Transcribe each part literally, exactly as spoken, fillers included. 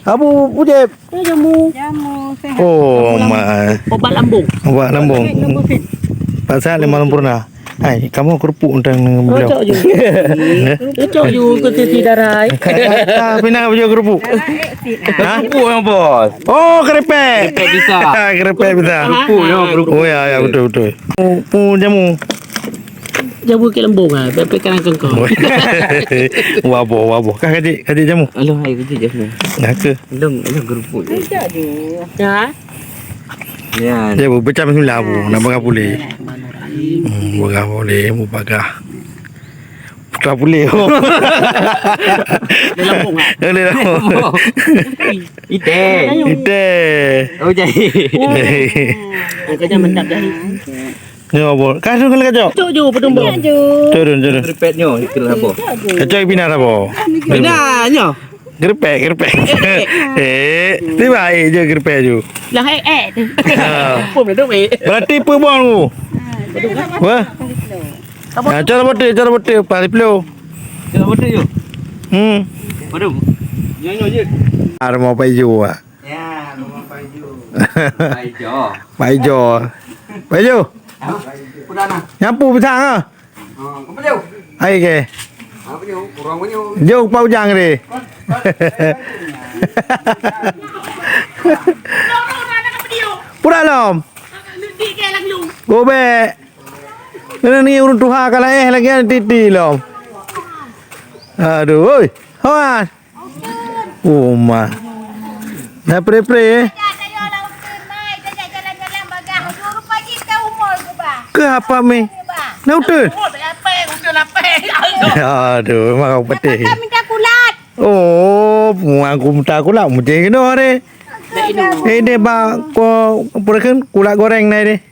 Abu Ujeb. Jamu. Jamu sehat. Oh, ma. Obat lambung. Obat lambung. Obat lambung. Pak sehat lima sempurna. Hai, kamu kerupuk tentang beliau. Cocok ju. Cocok ju ke sisi darah. Ah, pina baju kerupuk. Ha? Kerupuk yang bos. Oh, keripik. Keripik bisa. Keripik bisa. Kerupuk ya, kerupuk. Oh ya, ya, betul, betul. Oh, oh, jamu. Jamu ke lembong ah, tapi kan kengkong. Wabo, wabo. Kah kajik, kajik jamu. Alah, hai kajik jamu. Nah ke? Long, long kerupuk. Ya. Ya. Dia bu, baca bismillah bu, nak bagah pulih. Hmm, bagah pulih, bu bagah. Putra pulih. Dia lambung ah. Dia lambung. Ite. Ite. Oh, jadi. Makanya mantap jadi. Nyoe, Bol. Ka tu kena kacok. Cok ju, peudong, Bol. Cok ju. Cok dun, cok dun. Repet nyoe, itulah apa? Cok ju. Kacok ipina apa? Pina nyoe. Gerepek, gerepek. Eh, tiba eh je gerepek ju. Lah, eh, eh. Ha. Pun dah duit. Berarti peubong tu. Wah. Ha, cara betul, cara betul, paling pelu. Cara betul ju. Hmm. Waduh. Nyoe, nyoe je. Armo paju ah. Ya, rumah Pak Ijo. Pak Ijo. Pak Ijo. Pak Ijo. Udah nah. Nyapu pisang ah. Ha, ke beliau? Hai ke? Ha, beliau, kurang beliau. Jauh Pak Ujang tadi. Pura lom. Gobek. Kena ni urang tuha kalau eh lagi ada titi lom. Aduh, oi. Hawas. Oh, ma. Dah pre-pre, eh? Ke apa, Mi? Nak uteun? Aduh, memang kau pedih. Minta kulat. Oh, aku minta kulat, mesti kena deh. Eh, deh, ba, ko, apa kan, kulat goreng deh.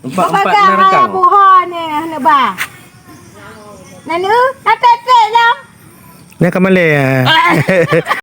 Empat, empat, enam rekang. Buha ni, hana ba. Nanu, nak tek-tek lam. Ni ka malai, ah.